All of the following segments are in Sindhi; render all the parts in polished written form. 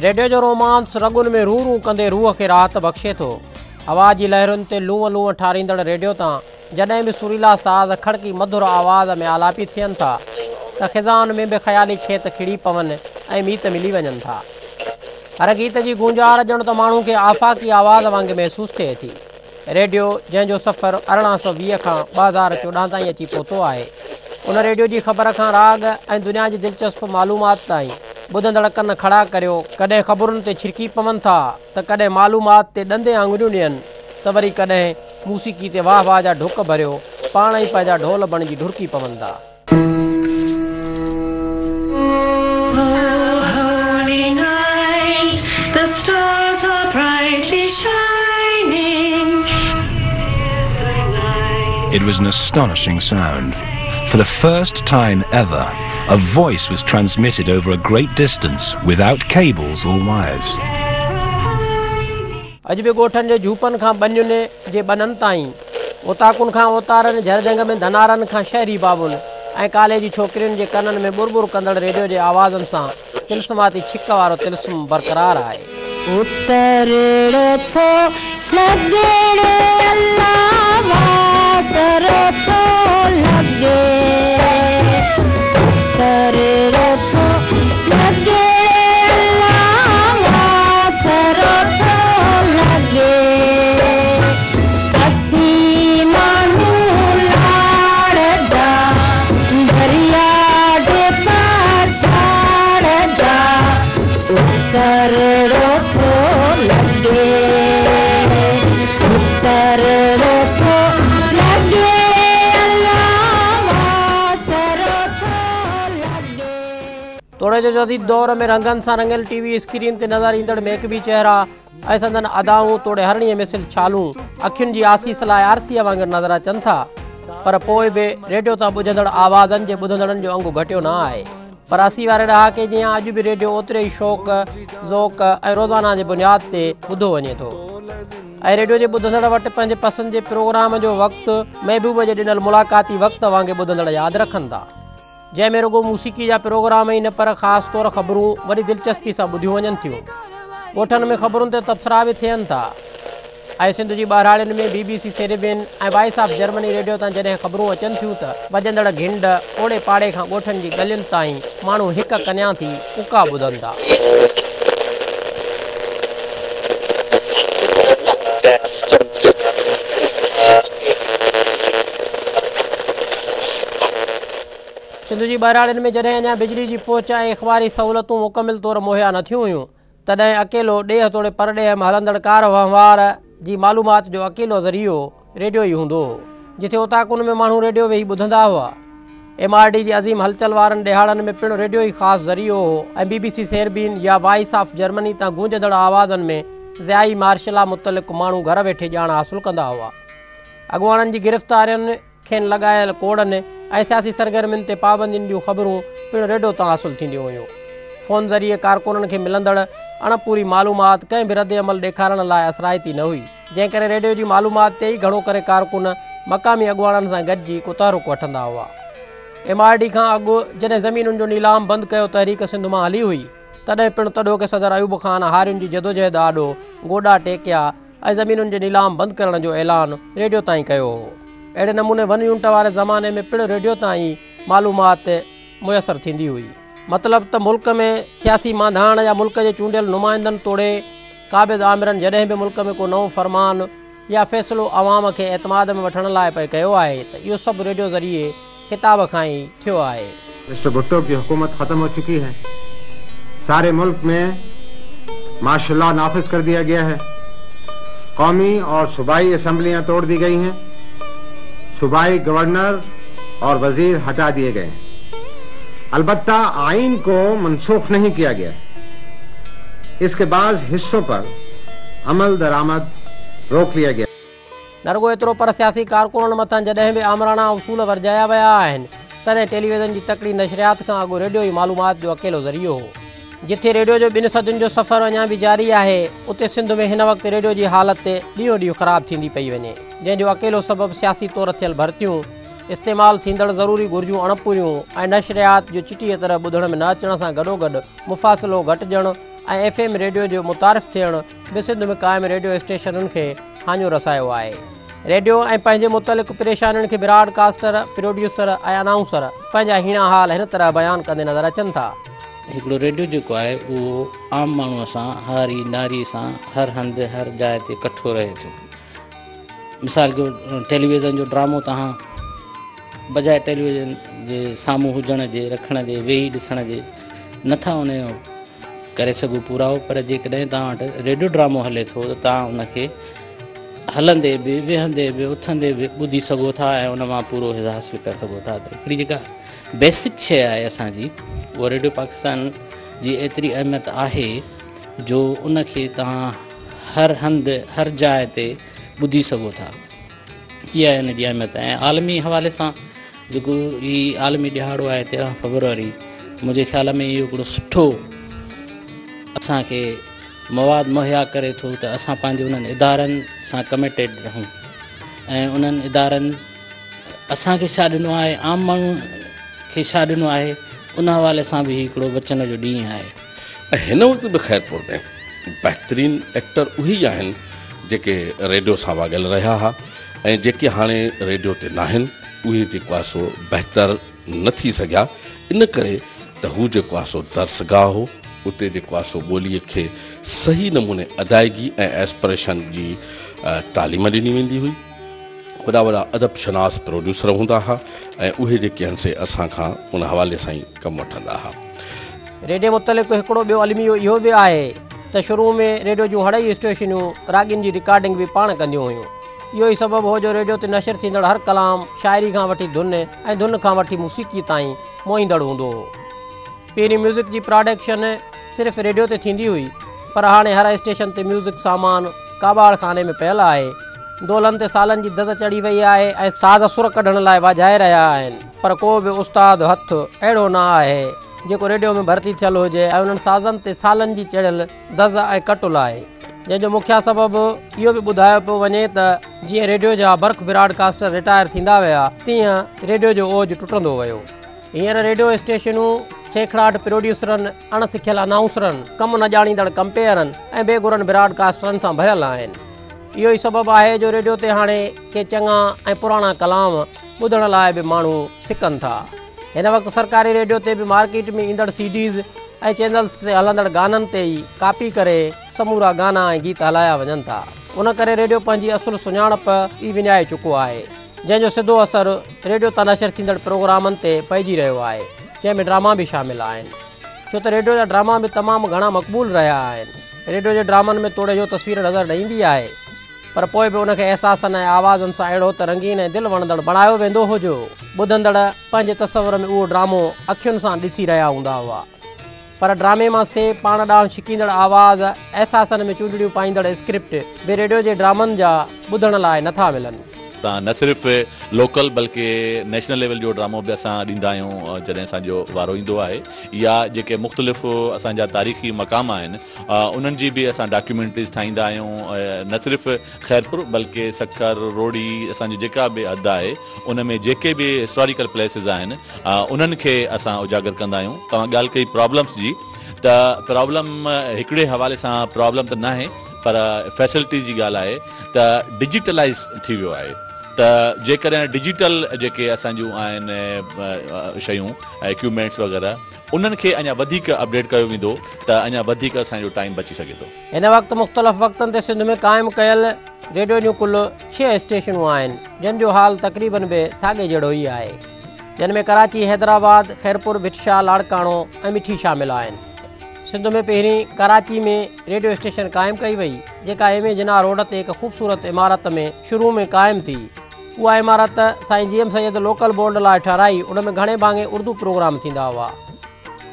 ريڊيو جو رومانس رڳن ۾ رون رون ڪندي روح کي راحت بخشي ٿو. هوا جي لهرن تي لونء لونء ٺاريندڙ ريڊيو تان جڏهن به سريلا ساز کڙڪي مڌر آواز ۾ آلاپي ٿين ٿا ته خزان ۾ به خيالي کيت کڙي پون ۽ ميت ملي وڃن ٿا. هر گيت جي گونجار ڄڻ ته ماڻهو کي آفاقي آواز وانگي محسوس ٿئي ٿي. ريڊيو جنهن جو سفر 1820 کان 2014 تائين اچي پهتو آهي، ان ريڊيو جي خبر کان راڳ ۽ دنيا جي دلچسپ معلومات تائين ٻڌندڙ ڪن کڙا ڪريو ڪڏهن خبرن تي ڇرڪي پون ٿا ته ڪڏهن معلومات تي ڏندين آڱريون ڏين ته وري ڪڏهن موسيقي تي واهه واهه جا ڍڪ ڀريو پاڻ ئي پنهنجا ڍول بڻجي ڍرڪي پون ٿا. Oh holy night, the stars are brightly shining. It was an astonishing sound. For the first time ever, a voice was transmitted over a great distance without cables or wires. اڄ به ڳوٺن جي جهوپن کان ٻنين جي ٻنن تائين، اوطاقن کان اوتارن، جهر جهنگ ۾ ڌنارن کان شهري بابن ۽ ڪاليجي ڇوڪرين جي ڪنن ۾ ٻر ٻر ڪندڙ ريڊيو جي آوازن سان طلسماتي ڇڪ وارو طلسم برقرار آهي. اترڙو ٿو لڳي ڙي الله واسرو ٿو لڳي اترڙو ٿو لڳي ڙي الله واسرو ٿو لڳي اسين ماڻهو لاڙ جا دريا جي پڇاڙ جا اترڙو ٿو لڳي اترڙو ٿو لڳي الله واسرو ٿو لڳي. توڙي جو جديد دور ۾ رنگن سان رڱيل ٽي وي اسڪرين تي نظر ايندڙ ميڪبي چهرا ۽ سندن ادائون توڙي هرڻيء مثل ڇالون اکين جي آسيس لاء آرسيء وانگر نظر اچن ٿا پر پوء به ريڊيو تان ٻجهندڙ آوازن جي ٻڌندڙن جو انگ گهٽيو نه آهي پر 80 واري ڏهاڪي جيان اڄ به ريڊيو اوتري ئي شوق، ذوق ۽ روزانه جي بنياد تي ٻڌو وڃي ٿو ۽ ريڊيو جي ٻڌندڙ وٽ پنهنجي پسند جي پروگرام جو وقت محبوب جي ڏنل ملاقاتي وقت وانگي ٻڌندڙ ياد رکن ٿا. جنهن ۾ رڳو موسيقي جا پروگرام ئي نه پر خاص طور خبرون وڏي دلچسپي سان ٻڌيون وڃن ٿيون. ڳوٺن ۾ خبرن تي تبصرا به ٿين ٿا ۽ سنڌ جي ٻهراڙين ۾ بي بي سي سيربين ۽ وائس آف جرمني ريڊيو تان جڏهن خبرون اچن ٿيون ته وڄندڙ گهنڊ اوڙي پاڙي کان ڳوٺن جي ڳلين تائين ماڻهو هڪ ڪنيان ٿي اڪا ٻڌن ٿا. سنڌ جي ٻهراڙين ۾ جڏهن اڃا بجلي جي پهچ ۽ اخباري سهولتون مڪمل طور مهيا نه ٿيون هيون، تڏهن اڪيلو ڏيهه توڙي پرڏيهه ۾ هلندڙ ڪار وهنوار جي معلومات جو اڪيلو ذريعو ريڊيو ئي هوندو هو، جتي اوطاقن ۾ ماڻهو ريڊيو ويهي ٻڌندا هئا. ايم آر ڊي جي عظيم هلچل وارن ڏهاڙن ۾ پڻ ريڊيو ئي خاص ذريعو هو ۽ بي بي سي سيربين يا وائس آف جرمني تان گونجندڙ آوازن ۾ ضيائي مارشلا متعلق ماڻهو گهر ويٺي ڄاڻ حاصل ڪندا هئا. اڳواڻن جي گرفتارين، کين لڳايل ڪوڙن ۽ سياسي سرگرمين تي پابندين جون خبرون پڻ ريڊيو تان حاصل ٿينديون هيون. فون ذريعي ڪارڪنن کي ملندڙ اڻ پوري معلومات ڪنهن به رد عمل ڏيکارڻ لاء اثرائتي نه هئي، جنهن ڪري ريڊيو جي معلومات تي ئي گهڻو ڪري ڪارڪن مقامي اڳواڻن سان گڏجي ڪو تحرڪ وٺندا هئا. ايم آر ڊي کان اڳ جڏهن زمينن جو نيلام بند ڪيو تحريڪ سنڌ مان هلي هئي، تڏهن پڻ تڏهوڪي صدر ايوب خان هارين جي جدوجهد آڏو گوڏا ٽيڪيا ۽ زمينن جي نيلام بند ڪرڻ جو اعلان ريڊيو تان ئي ڪيو هو. اهڙي نموني ون يونٽ واري زماني ۾ پڻ ريڊيو تان ئي معلومات ميسر ٿيندي هئي. مطلب ته ملڪ ۾ سياسي مانڌاڻ يا ملڪ جي چونڊيل نمائندن توڙي قابض آمرن جڏهن به ملڪ ۾ ڪو نئون فرمان يا فيصلو عوام کي اعتماد ۾ وٺڻ لاء پئي ڪيو آهي ته اهو سڀ ريڊيو ذريعي خطاب کان ئي ٿيو آهي. مسٽر ڀٽو ڪي حڪومت ختم هو چڪي هي. ساري ملڪ ۾ مارشل لا نافذ ڪر ديا گيا هي. قومي اور صوبائي اسمبليان توڙ the گئي هين. صوبائي گورنر اور وزير هٽا ديي گئي هين. البته آئين ڪو منسوخ نهين ڪيا گيا. اس ڪي بعض حصون پر عمل درآمد روڪ ليا گيا. نه رڳو ايترو پر سياسي ڪارڪنن مٿان جڏهن به آمراڻا اصول ورجايا ويا آهن، تڏهن ٽيليويزن جي تڪڙي نشريات کان اڳ ريڊيو ئي معلومات جو اڪيلو ذريعو هو. جتي ريڊيو جو ٻن صدين جو سفر اڃا به جاري آهي، اتي سنڌ ۾ هن وقت ريڊيو جي حالت ڏينهون ڏينهن خراب ٿيندي پئي وڃي، جنهن جو اڪيلو سبب سياسي طور ٿيل ڀرتيون، استعمال ٿيندڙ ضروري گهرجون اڻپوريون ۽ نشريات جو چٽيء طرح ٻڌڻ ۾ نه اچڻ سان گڏوگڏ مفاصلو گهٽجڻ ۽ ايف ايم ريڊيو جو متعارف ٿيڻ به سنڌ ۾ قائم ريڊيو اسٽيشنن کي هاڃو رسايو آهي. ريڊيو ۽ پنهنجي متعلق پريشانين کي براڊ ڪاسٽر، پروڊيوسر ۽ انائونسر پنهنجا هيڻا حال هن طرح بيان ڪندي نظر اچن ٿا. هڪڙو ريڊيو جيڪو آهي اهو عام ماڻهوء سان، هاري ناري سان هر هنڌ هر جاء تي ڪٺو رهي ٿو. مثال ڪو ٽيليويزن جو ڊرامو توهان بجاء ٽيليويزن جي سامهون هجڻ جي رکڻ جي ويهي ڏسڻ جي نٿا ان جو ڪري سگهو پورائو پر جيڪڏهن توهان وٽ ريڊيو ڊرامو هلي ٿو ته توهان ان کي هلندي به ويهندي به اٿندي به ٻڌي سگهو ٿا ۽ ان مان پورو حص حاصل ڪري سگهو ٿا ته هڪڙي جيڪا بيسڪ شيء آهي اسان جي اها ريڊيو پاڪستان جي ايتري اهميت آهي جو ان کي توهان هر هنڌ هر جاء تي ٻڌي سگهو ٿا اها ان جي اهميت ۽ عالمي حوالي سان جيڪو هي عالمي ڏهاڙو آهي 13 فبروري منهنجي خيال ۾ اهو هڪڙو سٺو اسان کي مواد مهيا ڪري ٿو ته اسان پنهنجي انهن ادارن سان ڪميٽيڊ رهون ۽ انهن ادارن اسان کي ڇا ڏنو آهي عام ماڻهو کي ڇا ڏنو آهي ان حوالي سان به هي هڪڙو وچن جو ڏينهن آهي. ۽ هن وقت به خيرپور ۾ بهترين ايڪٽر اهي ئي آهن جيڪي ريڊيو سان واڳيل رهيا ها ۽ جيڪي هاڻي ريڊيو تي ناهن اهي جيڪو آهي سو بهتر نه ٿي سگهيا ان ڪري ته هو جيڪو آهي سو درسگاهه هو اتي جيڪو آهي سو ٻوليء کي صحيح نموني ادائگي ۽ ايڪسپريشن جي تعليم ڏني ويندي هئي. وڏا وڏا ادب شناس پروڊيوسر هوندا ها ۽ اهي جيڪي آهن سي اسان کان ان حوالي سان ئي ڪم وٺندا ها. ريڊيي متعلق هڪڙو ٻيو الميو اهو به آهي ته شروع ۾ ريڊيو جون هڙئي اسٽيشنيون راڳين جي رڪارڊنگ به پاڻ ڪنديون هيون. اهو ئي سبب هو جو ريڊيو تي نشر ٿيندڙ هر ڪلام شاعري کان وٺي ڌن ۽ ڌن کان وٺي موسيقي تائين موهيندڙ هوندو هو. پهرين ميوزڪ جي پراڊڪشن صرف ريڊيو تي ٿيندي هئي پر هاڻي هر اسٽيشن تي ميوزڪ سامان ڪاٻاڙ خاني ۾ پيل آهي. دولن تي سالن جي دز چڙهي وئي آهي ۽ ساز سر ڪڍڻ لاء واجهائي رهيا آهن پر ڪو به استاد هٿ اهڙو نه آهي جيڪو ريڊيو ۾ ڀرتي ٿيل هجي ۽ انهن سازن تي سالن جي چڙهيل دز ۽ ڪٽ لاهي. جنهن جو مکيه سبب اهو به ٻڌايو پيو وڃي ته جيئن ريڊيو جا برک براڊ ڪاسٽر رٽائر ٿيندا ويا تيئن ريڊيو جو اوج ٽٽندو ويو. هينئر ريڊيو اسٽيشنون سيکڙاٽ پروڊيوسرن، اڻ سکيل انائونسرن، ڪم نه ڄاڻيندڙ ڪمپيئرن ۽ بي گرن براڊ ڪاسٽرن سان ڀريل آهن. اهو ئي سبب آهي جو ريڊيو تي هاڻي ڪي چڱا ۽ پراڻا ڪلام ٻڌڻ لاء به ماڻهو سڪن ٿا. هن وقت سرڪاري ريڊيو تي به مارڪيٽ ۾ ايندڙ سي ڊيز ۽ چينلز تي هلندڙ گانن تي ئي ڪاپي ڪري سمورا گانا ۽ گيت هلايا وڃن ٿا. ان ڪري ريڊيو پنهنجي اصل سڃاڻپ ئي وڃائي چڪو آهي. جنهن جو سڌو اثر ريڊيو تان نشر ٿيندڙ پروگرامن تي پئجي رهيو آهي، جنهن ۾ ڊراما به شامل آهن. ڇو ته ريڊيو جا ڊراما به تمام گهڻا مقبول رهيا آهن. ريڊيو جي ڊرامن ۾ توڙي جو تصوير نظر نه ايندي آهي، پر پوء به ان کي احساسن ۽ آوازن سان اهڙو ته رنگين ۽ دل وڻندڙ بڻايو ويندو هو جو ٻڌندڙ پنهنجي تصور ۾ اهو ڊرامو اکين سان ڏسي رهيا هوندا هئا. پر ڊرامي مان سي پاڻ ڏانهن ڇڪيندڙ آواز، احساسن ۾ چونڊڙيون پائيندڙ اسڪرپٽ به ريڊيو جي ڊرامن جا ٻڌڻ لاء نٿا ملن. تان نه صرف لوڪل بلڪه نيشنل ليول جو ڊرامو به اسان ڏيندا آهيون جڏهن اسان جو وارو ايندو آهي يا جيڪي مختلف اسان جا تاريخي مقام آهن انهن جي به اسان ڊاڪيومينٽريز ٺاهيندا آهيون نه صرف خيرپور بلڪه سکر روهڙي اسان جي جيڪا به حد آهي ان ۾ جيڪي به هسٽاريڪل پليسز آهن انهن کي اسان اجاگر ڪندا آهيون. توهان ڳالهه ڪئي پرابلمس جي ته پرابلم هڪڙي حوالي سان پرابلم ته ناهي پر فيسلٽيز جي ڳالهه آهي ته ڊجيٽلائيز ٿي ويو آهي ته جيڪڏهن ڊجيٽل جيڪي اسان جون آهن شيون ايڪوپمينٽس وغيره انهن کي اڃا وڌيڪ اپڊيٽ ڪيو ويندو ته اڃا وڌيڪ اسان جو ٽائيم بچي سگهي ٿو. هن وقت مختلف وقتن تي سنڌ ۾ قائم ڪيل ريڊيو جون ڪل ڇهه اسٽيشنون آهن جن جو حال تقريبن به ساڳئي جهڙو ئي آهي جن ۾ ڪراچي، حيدرآباد، خيرپور، ڀٽ شاهه، لاڙڪاڻو ۽ مٺي شامل آهن. سنڌ ۾ پهرين ڪراچي ۾ ريڊيو اسٽيشن قائم ڪئي وئي جيڪا ايم اي جناح روڊ تي هڪ خوبصورت عمارت ۾ شروع ۾ قائم ٿي. اها عمارت سائين جي ايم سيد لوڪل بورڊ لاء ٺهرائي ان ۾ گهڻي ڀاڱي اردو پروگرام ٿيندا هئا.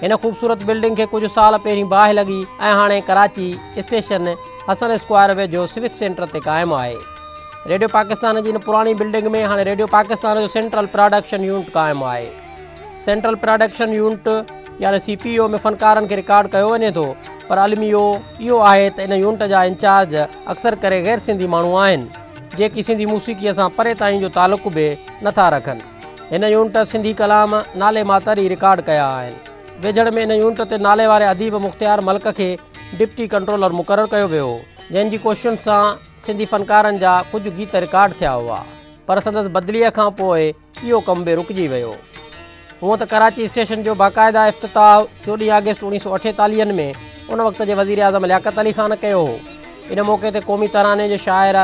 هن خوبصورت بلڊنگ کي ڪجهه سال پهرين باهه لڳي ۽ هاڻي ڪراچي اسٽيشن حسن اسڪوائر ويجهو سوڪ سينٽر تي قائم آهي. ريڊيو پاڪستان جي هن پراڻي بلڊنگ ۾ هاڻي ريڊيو پاڪستان جو سينٽرل پراڊڪشن يونٽ قائم آهي. سينٽرل پراڊڪشن يونٽ يعني سي پي يو ۾ فنڪارن کي رڪارڊ ڪيو وڃي ٿو پر الميو اهو آهي ته ان يونٽ جا انچارج اڪثر ڪري غير سنڌي ماڻهو آهن جيڪي سنڌي موسيقيء سان پري تائين جو تعلق به نٿا رکن. هن يونٽ سنڌي ڪلام نالي ماتر ئي رڪارڊ ڪيا آهن. ويجهڙ ۾ ان يونٽ تي نالي واري اديب مختيار ملڪ کي ڊپٽي ڪنٽرولر مقرر ڪيو ويو هو، جنهن جي ڪوششن سان سنڌي فنڪارن جا ڪجهه گيت رڪارڊ ٿيا هئا، پر سندس بدليء کان پوء اهو ڪم به رڪجي ويو. هونء ته ڪراچي اسٽيشن جو باقاعده افتتاح 14 آگسٽ 1948 ۾ ان وقت جي وزيراعظم لياقت علي خان ڪيو هو. ان موقعي تي قومي تراني جي شاعر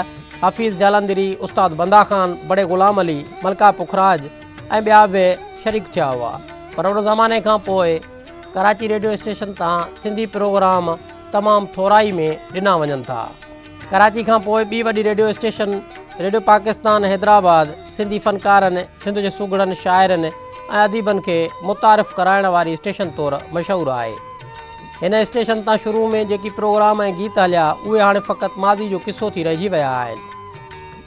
حفيظ جالنڌري، استاد بندا خان، بڙي غلام علي، ملڪه پکراج ۽ ٻيا به شريڪ ٿيا هئا. پر ان زماني کان پوء ڪراچي ريڊيو اسٽيشن تان سنڌي پروگرام تمام ٿورائي ۾ ڏنا وڃن ٿا. ڪراچي کان پوء ٻي وڏي radio station radio Pakistan Hyderabad Sindhi فنڪارن، سنڌ جي سگهڙن، شاعرن ۽ اديبن کي متعارف ڪرائڻ واري اسٽيشن طور مشهور آهي. هن اسٽيشن تان شروع ۾ جيڪي پروگرام ۽ گيت هليا اهي هاڻي فقط ماضي جو قصو ٿي رهجي ويا آهن.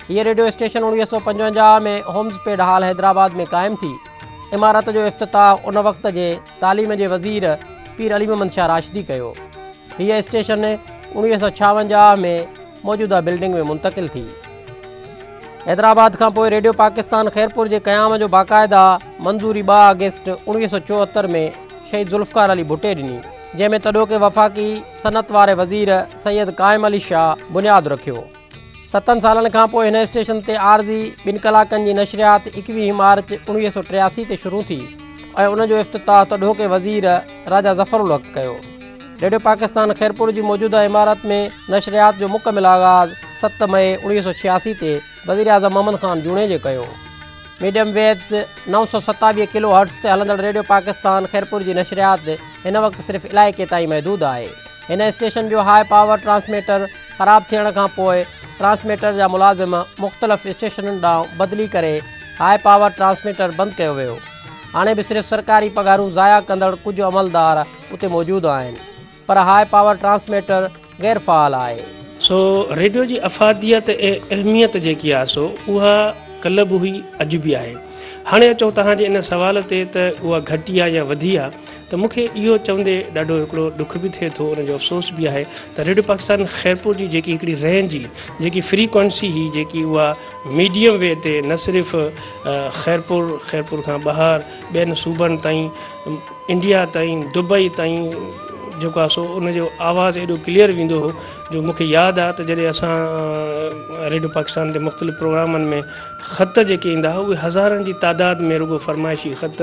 هيء ريڊيو اسٽيشن 1955 ۾ هومسپيڊ هال حيدرآباد ۾ قائم ٿي. عمارت جو افتتاح ان وقت جي تعليم جي وزير پير علي محمد شاهه راشدي ڪيو. هيء اسٽيشن 1956 ۾ موجوده بلڊنگ ۾ منتقل ٿي. حيدرآباد کان پوء ريڊيو پاڪستان خيرپور جي قيام جو باقاعده منظوري 2 آگسٽ 1974 ۾ شهيد ذوالفقار علي ڀٽي ڏني، جنهن ۾ تڏهوڪي وفاقي صنعت واري وزير سيد قائم علي شاهه بنياد رکيو. ستن سالن کان پوء هن اسٽيشن تي عارضي ٻن ڪلاڪن جي نشريات 21 مارچ 1983 تي شروع ٿي ۽ ان جو افتتاح تڏهوڪي وزير راجا ظفر الحق ڪيو. ريڊيو پاڪستان خيرپور جي موجوده عمارت ۾ نشريات جو مڪمل آغاز 7 مئي 1986 تي وزيراعظم محمد خان جوڻيجي ڪيو. ميڊيم ويوز 927 ڪلو هرٽز تي هلندڙ ريڊيو پاڪستان خيرپور جي نشريات هن وقت صرف علائقي تائين محدود آهي. هن اسٽيشن جو هاء پاور ٽرانسميٽر خراب ٿيڻ کان پوء ٽرانسميٽر جا ملازم مختلف اسٽيشنن ڏانهن بدلي ڪري هاء پاور ٽرانسميٽر بند ڪيو ويو. هاڻي به صرف سرڪاري پگهارون ضايع ڪندڙ ڪجهه عملدار اتي موجود آهن پر هاء پاور ٽرانسميٽر غير فعال آهي. سو ريڊيو جي افاديت ۽ اهميت جيڪي آهي سو اها ڪلهه به هئي اڄ به آهي. هاڻي اچون توهان جي ان سوال تي ته اها گهٽي آهي يا وڌي آهي ته مون کي اهو چوندي ڏاڍو هڪڙو ڏک به ٿئي ٿو ان جو افسوس به آهي ته ريڊيو پاڪستان خيرپور جي جيڪي هڪڙي رينج هئي جيڪي فريڪوئنسي هئي جيڪي اها ميڊيم ويو تي نه صرف خيرپور خيرپور کان ٻاهر ٻين صوبن تائين انڊيا تائين دبئي تائين جيڪو آهي سو ان جو آواز ايڏو ڪليئر ويندو هو جو مون کي ياد آهي ته جڏهن اسان ريڊيو پاڪستان تي مختلف پروگرامن ۾ خط جيڪي ايندا هئا اهي هزارن جي تعداد ۾ رڳو فرمائشي خط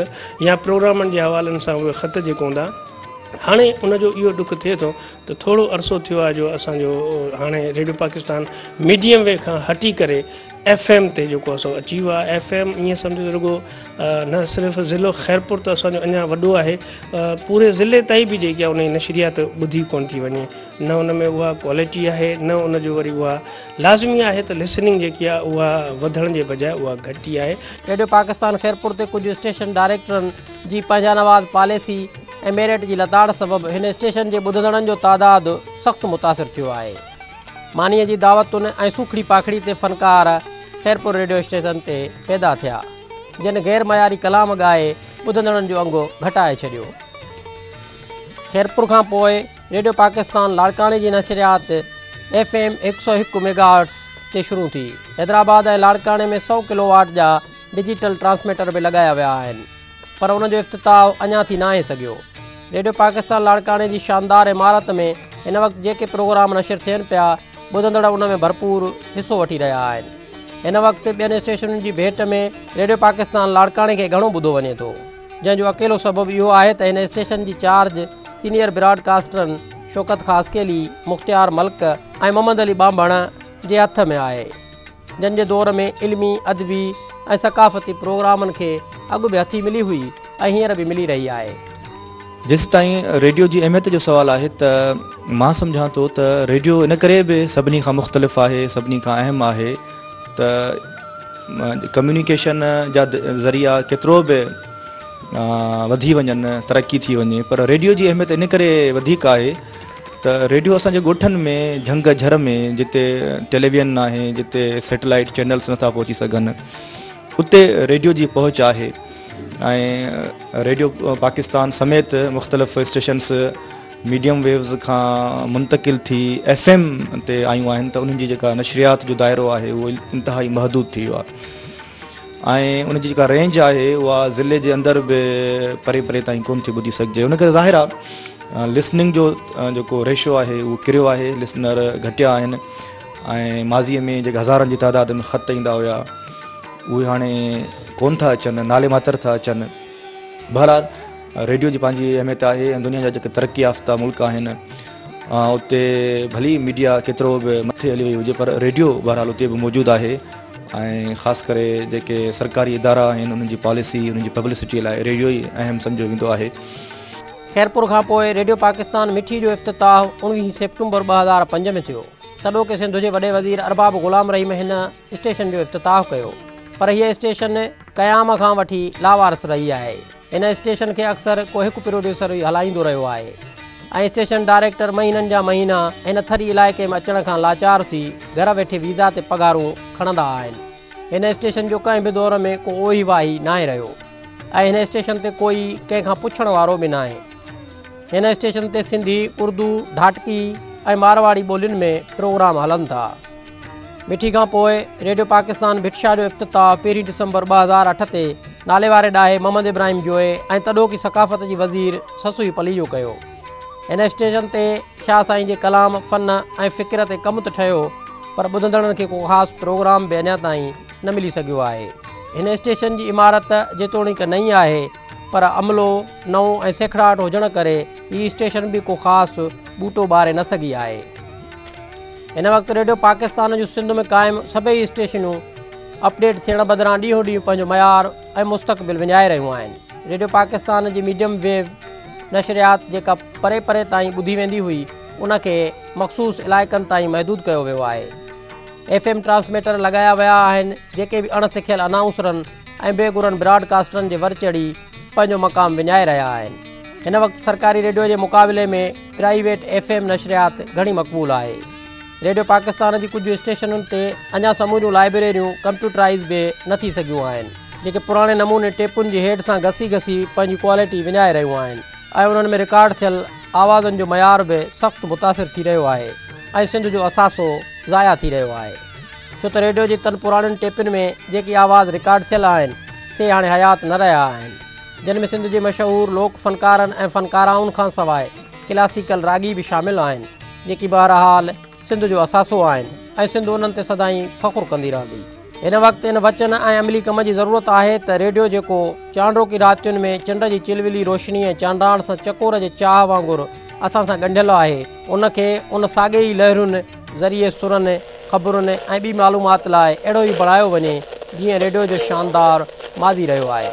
يا پروگرامن جي حوالن سان اهي خط جيڪو هوندا هاڻي ان جو اهو ڏک ٿئي ٿو ته ٿورو عرصو ٿيو آهي جو اسان جو هاڻي ريڊيو پاڪستان ميڊيم ويو کان هٽي ڪري ايف ايم تي جيڪو آهي سو اچي ويو آهي. ايف ايم ائين سمجهو ته رڳو نه صرف ضلعو خيرپور ته اسان جو اڃا وڏو آهي پوري ضلعي تائين به جيڪي آهي ان جي نشريات ٻڌي ڪونه ٿي وڃي نه ان ۾ اها ڪوالٽي آهي نه ان جو وري اها لازمي آهي ته لسننگ جيڪي آهي اها وڌڻ جي بجاء اها گهٽي آهي. ريڊيو پاڪستان خيرپور تي ڪجهه اسٽيشن ڊائريڪٽرن جي پنهنجا نواز پاليسي ۽ ميرٽ جي لتاڙ سبب هن اسٽيشن جي ٻڌندڙن جو تعداد سخت متاثر ٿيو آهي. مانيء جي دعوتن ۽ سوکڙي پاکڙي تي فنڪار خيرپور ريڊيو اسٽيشن تي پيدا ٿيا، جن غير معياري ڪلام ڳائي ٻڌندڙن جو انگ گهٽائي ڇڏيو. خيرپور کان پوء ريڊيو پاڪستان لاڙڪاڻي جي نشريات ايف ايم 101 ميگا هرٽز تي شروع ٿي. حيدرآباد ۽ لاڙڪاڻي ۾ 100 ڪلو واٽ جا ڊجيٽل ٽرانسميٽر به لڳايا ويا آهن پر ان جو افتتاح اڃا ٿي ناهي سگهيو. ريڊيو پاڪستان لاڙڪاڻي جي شاندار عمارت ۾ هن وقت جيڪي پروگرام نشر ٿين پيا ٻڌندڙ ان ۾ ڀرپور حصو وٺي رهيا آهن. هن وقت ٻين اسٽيشنن جي ڀيٽ ۾ ريڊيو پاڪستان لاڙڪاڻي کي گهڻو ٻڌو وڃي ٿو جنهن جو اڪيلو سبب اهو آهي ته هن اسٽيشن جي چارج سينيئر براڊ ڪاسٽرن شوڪت خاصخيلي، مختيار ملڪ ۽ محمد علي ٻانڀڻ جي هٿ ۾ آهي. جن جي دور ۾ علمي، ادبي ۽ ثقافتي پروگرامن کي اڳ به هٿي ملي هئي ۽ هينئر به ملي رهي آهي. جيستائين ريڊيو جي اهميت جو سوال آهي ته مان سمجهان ٿو ته ريڊيو ان ڪري به سڀني کان مختلف آهي، سڀني کان اهم آهي ته ڪميونيڪيشن جا ذريعا ڪيترو به وڌي وڃن، ترقي ٿي وڃي پر ريڊيو جي اهميت ان ڪري وڌيڪ آهي ته ريڊيو اسان جي ڳوٺن ۾ جهنگ جهر ۾ جتي ٽيليويزن ناهي جتي سيٽلائيٽ چينلز نٿا پهچي سگهن اتي ريڊيو جي پهچ آهي ۽ ريڊيو پاڪستان سميت مختلف اسٽيشنس ميڊيم ويوز کان منتقل ٿي ايف ايم تي آيون آهن ته انهن جي جيڪا نشريات جو دائرو آهي اهو انتهائي محدود ٿي ويو آهي ۽ ان جي جيڪا رينج آهي اها ضلعي جي اندر به پري پري تائين ڪونه ٿي ٻڌي سگهجي ان ڪري ظاهر آهي لسننگ جو جيڪو ريشو آهي اهو ڪريو آهي، لسنر گهٽيا آهن ۽ ماضيء ۾ جيڪي هزارن جي تعداد ۾ خط ايندا هيا اهي هاڻي ڪونه ٿا اچن، نالي ماتر ٿا اچن. بهرحال ريڊيو جي پنهنجي اهميت آهي ۽ دنيا جا جيڪي ترقي يافته ملڪ آهن اتي ڀلي ميڊيا ڪيترو به مٿي هلي وئي هجي پر ريڊيو بهرحال اتي به موجود آهي ۽ خاص ڪري جيڪي سرڪاري ادارا آهن انهن جي پاليسي انهن جي پبلسٽي لاء ريڊيو ئي اهم سمجهيو ويندو آهي. خيرپور کان پوء ريڊيو پاڪستان مٺي جو افتتاح 19 سيپٽمبر 2005 ۾ ٿيو. تڏهوڪي سنڌ جي وڏي وزير ارباب غلام رحيم هن اسٽيشن جو افتتاح ڪيو پر هيء اسٽيشن قيام کان وٺي لاوارث رهي آهي. هن اسٽيشن کي اڪثر ڪو هڪ پروڊيوسر ئي هلائيندو رهيو آهي ۽ اسٽيشن ڊائريڪٽر مهينن جا مهينا هن ٿري علائقي ۾ اچڻ کان لاچار ٿي گهر ويٺي ويزا تي پگهارون کڻندا آهن. هن اسٽيشن جو ڪنهن به دور ۾ ڪو اوهي واهي ناهي رهيو ۽ هن اسٽيشن تي ڪوئي ڪنهن کان پڇڻ وارو به ناهي. هن اسٽيشن تي سنڌي، اردو، ڍاٽڪي ۽ مارواڙي ٻولين ۾ پروگرام هلن ٿا. مٺي کان پوء ريڊيو پاڪستان ڀٽ شاهه جو افتتاح پهرين ڊسمبر 2008 تي ناليواري ڏاهي محمد ابراهيم جويي ۽ تڏهوڪي ثقافت جي وزير سسئي پليجو ڪيو. هن اسٽيشن تي شاهه سائين جي ڪلام، فن ۽ فڪر تي ڪم ته ٺهيو پر ٻڌندڙن کي ڪو خاص پروگرام به اڃا تائين نه ملي سگهيو آهي. هن اسٽيشن جي عمارت جيتوڻيڪ نئين آهي پر عملو نئون ۽ سيکڙاٽ هجڻ ڪري هي اسٽيشن به ڪو خاص ٻوٽو ٻاري نه سگهي آهي. هن وقت ريڊيو پاڪستان جون سنڌ ۾ قائم سڀئي اسٽيشنون اپڊيٽ ٿيڻ بدران ڏينهون ڏينهن پنهنجو معيار ۽ مستقبل وڃائي رهيون آهن. ريڊيو پاڪستان جي ميڊيم ويو نشريات جيڪا پري پري تائين ٻڌي ويندي هئي ان کي مخصوص علائقن تائين محدود ڪيو ويو آهي. ايف ايم ٽرانسميٽر لڳايا ويا آهن جيڪي به اڻ سکيل انائونسرن ۽ بي گرن براڊ ڪاسٽرن جي ور چڙهي پنهنجو مقام وڃائي رهيا آهن. هن وقت سرڪاري ريڊيو جي مقابلي ۾ پرائيويٽ ايف ايم نشريات گهڻي مقبول آهي. ريڊيو پاڪستان جي ڪجهه اسٽيشنن تي اڃا سموريون لائبريريون ڪمپيوٽرائيز به نه ٿي سگهيون آهن، جيڪي پراڻي نموني ٽيپن جي هيڊ سان گسي گسي پنهنجي ڪوالٽي وڃائي رهيون آهن ۽ انهن ۾ رڪارڊ ٿيل آوازن جو معيار به سخت متاثر ٿي رهيو آهي ۽ سنڌ جو اثاثو ضايع ٿي رهيو آهي. ڇو ته ريڊيو جي تن پراڻين ٽيپن ۾ جيڪي آواز رڪارڊ ٿيل آهن، سي هاڻي حيات نه رهيا آهن. جن ۾ سنڌ جي مشهور لوڪ فنڪارن ۽ فنڪارائن کان سواء ڪلاسيڪل راڳي به شامل آهن، جيڪي بهرحال سنڌ جو اثاثو آهن ۽ سنڌ انهن تي سدائين فخر ڪندي رهندي. هن وقت ان وچن ۽ عملي ڪم جي ضرورت آهي ته ريڊيو جيڪو چانڊوڪي راتين ۾ چنڊ جي چلولي روشني ۽ چانڊاڻ سان چڪور جي چاهه وانگر اسان سان ڳنڍيل آهي، ان کي ان ساڳي ئي لهرن ذريعي سرن، خبرن ۽ ٻي معلومات لاء اهڙو ئي بڻايو وڃي جيئن ريڊيو جو شاندار ماضي رهيو آهي.